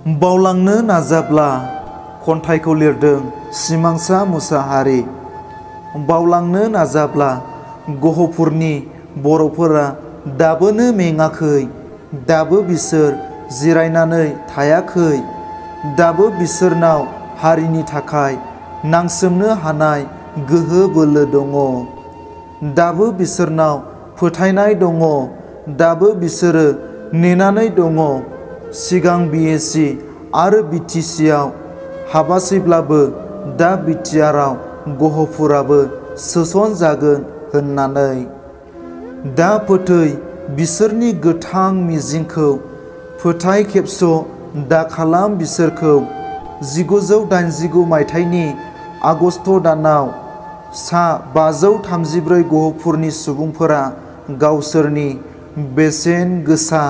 बावलांनो नाजाब्ला खन्थाइखौ लिरदों सिमांसा मुसाहारि। बावलांनो नाजाब्ला गहपुरनि बर'फोरा दाबोनो मेङाखै, दाबो बिसोर जिरायनानै थायाखै, दाबो बिसोरनाव हारिनि थाखाय नांसोमनो हानाय गोहो बोलो दङ, दाबो बिसोरनाव फोथायनाय दङ, दाबो बिसोरो नेनानै दङ। सिगां BSc आरो BTC आव हाबासैब्लाबो दा BTR आव गहपुराबो सोसनजागोन होननानै। दा फोथै बिसोरनि गोथां मिजिंखौ, फोथाय खेबस' दाखालाम बिसोरखौ। 1989 मायथाइनि आगस्ट दानाव सा 534 गहपुरनि सुबुंफोरा गावसोरनि बेसेन गोसा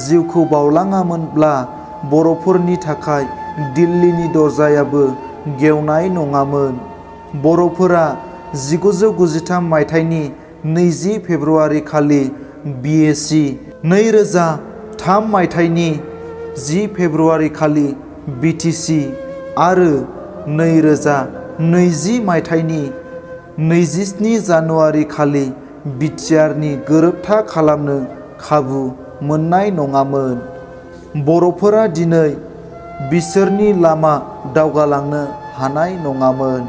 जिउखौ बावलाङामोनब्ला बर'फोरनि थाखाय दिल्लीनि दरजायाबो गेवनाय नङामोन। बर'फोरा 1993 मायथाइनि 20 फेब्रुआरि खालि BSc, 2003 मायथाइनि 10 फेब्रुआरि खालि BTC आरो 2020 मायथाइनि 27 जानुवारि खालि BTRनि गोरोबथा खालामनो खाबु मोननाय नङामोन। बर'फोरा दिनै बिसोरनि लामा दावगालांनो हानाय नङामोन।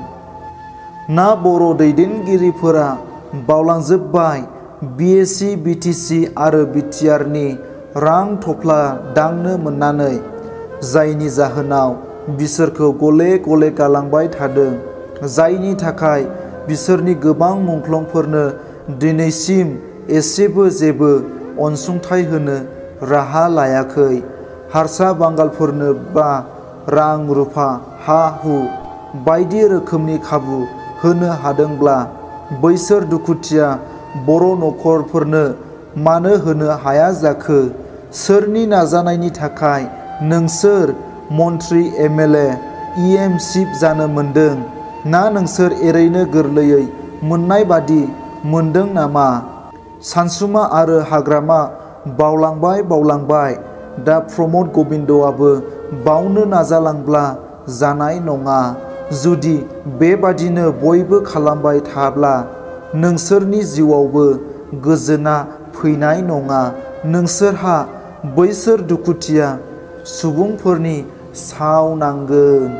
ना बर' दैदेनगिरिफोरा बावलांजोब्बाय BSc, BTC आरो BTRनि रां थफ्ला दांनो मोननानै, जायनि जाहोनाव बिसोरखौ गले गले गालांबाय थादों, जायनि थाखाय बिसोरनि गोबां मुंख्लंफोरनो दिनैसिम एसेबो जेबो अनसुंथाइ होनो राहा लायाखै। हारसा बांगालफोरनो बा रां रुफा, हा हु बायदि रोखोमनि खाबु होनो हादोंब्ला बैसोर दुखुथिया बर' नखरफोरनो मानो होनो हाया जाखो? सोरनि नाजानायनि थाखाय नोंसोर मन्थ्रि MLA EM चिफ जानो मोनदों? ना नोंसोर एरैनो गोरलैयै मोननाय बादि मोनदों नामा? सानसुमा आरो हाग्रामा बावलांबाय दा प्रमद गबिन्दआबो बावनो नाजालांब्ला जानाय नङा। जुदि बेबादिनो बयबो खालामबाय थाब्ला नोंसोरनि जिउआवबो गोजोना फैनाय नङा। नोंसोरहा बैसोर दुखुथिया सुबुंफोरनि साव नांगोन।